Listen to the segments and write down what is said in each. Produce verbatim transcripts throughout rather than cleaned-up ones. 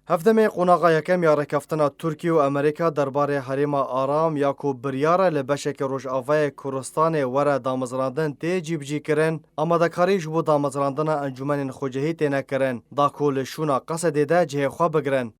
Hevdemê qonaxa yekem ya rêkeftina Tirkiye û Amerîka derbarê herêma Aram ya ku biryar e li beşeke rojavayê Kurdistanê were damezrandin tê cîbicîkirin, amadekarî ji bo damezrandina encûmenên xwecihî têne kirin, da ku li şûna Qesedê de cihê xwe bigirin.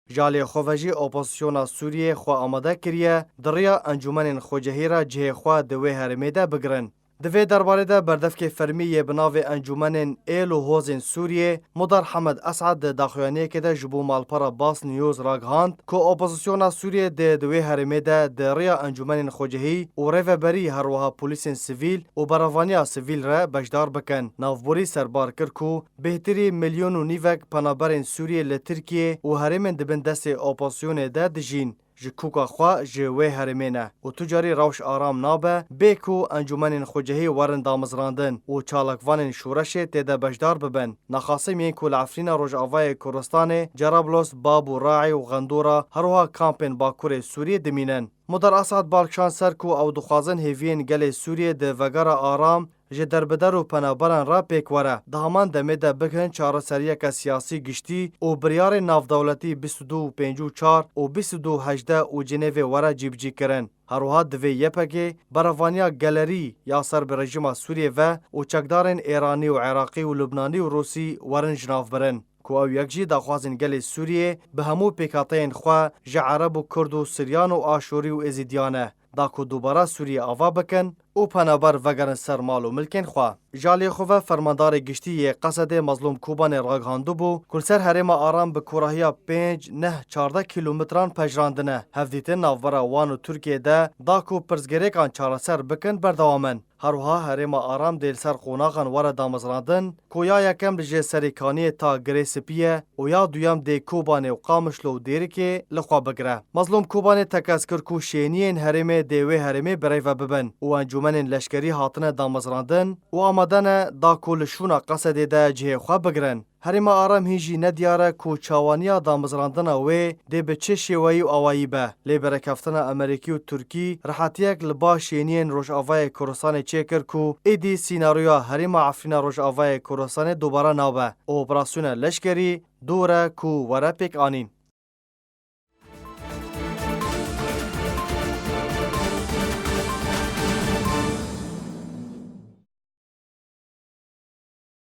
Ji aliyê xwe ve jî opozisyona Sûriyê xwe amade kiriye, di riya encûmenên xwecihî re cihê xwe di wê herêmê de bigirin. Di vê derbarê de berdevkê fermî yê bi navê Encûmenên Êl û Hozên Sûriyê, Mudar Hemed Esad di daxuyaniyekê de ji bo Malpara Bas News ragihand ku opozisyona Sûriyê dê di wê herêmê de di riya encûmenên xwecihî û rêveberî, her wiha polîsên sivîl û berevaniya sivîl re beşdar bikin. Navborî serbar kir ku bêhtirî milyon û nîvek penaberên Sûriyê li Tirkiye û herêmên di bin destê opozisyonê de dijîn, ji kûka xwe ji wê herêmê ne û tu carî rewş aram nabe, bê ku encûmenên xwecihî werin damezrandin û çalakvanên şoreşê tê de beşdar bibin. Naxasim yên ku li Efrîna Rojavayê Kurdistanê, Cerablos, Bab û Raî û Xendora, her wiha kampên Bakurê Sûriyê dimînin. Mudar Esad bal kişand ser ku ew dixwazin hêviyên gelê Sûriyê di vegera aram, ji derbider û penaberan re pêk were, di heman demê de bigihin çareseriyeke siyasî giştî û biryarên navdewletî bîst û du û pêncî û çar û bîst û du hejdeh û Cinêvê were cîbicîkirin. Her wiha divê Y P G berevaniya gelerî ya ser bi rejîma Sûriyê ve û çekdarên Êranî û Iraqî û Lubnanî û Rûsî werin jinavbirin, ku ew yek jî daxwazên gelê Sûriyê bi hemû pêkhateyên xwe ji Ereb û Kurd û Siryan û Aşûrî û Êzîdiyan e, da ku dubara Sûriyê ava bikin û penaber vegerin ser mal û milkên xwe. Ji aliyê xwe ve fermandarê giştî yê Qesedê Mezlûm Kobanê ragihandibû ku li ser herêma Aram bi kûrahiya pênc, neh, çardeh kîlometran pejirandine. Hevdîtin navbera wan û Tirkiyê de da ku pirsgirêkan çareser bikin berdewam in. Her wiha herêma Aram dê li ser qonaxan were damezrandin ku ya yekem li jê Serê Kaniyê ta Girê Spî ye û ya duyem dê Kobanê û Qamişlo û Dêrikê li xwe bigire. Mezlûm Kobanê tekez kir ku şêniyên herêmê dê wê herêmê birêve bibin û encûmenên leşkerî hatine damezrandin û amade ne da ku li şûna Qesedê de cihê xwe bigirin. Herêma Aram hîn jî nediyar e ku çawaniya damezrandina wê dê bi çi şêweyî û awayî be, lê bi rêkeftina Amerîkî û Tirkî rehetiyek li ba şêniyên Rojavayê Kurdistanê çêkir ku êdî sînaryoya herêma Efrîna Rojavayê Kurdistanê dubare nabe û operasyona leşkerî dûr e ku were pêk anîn.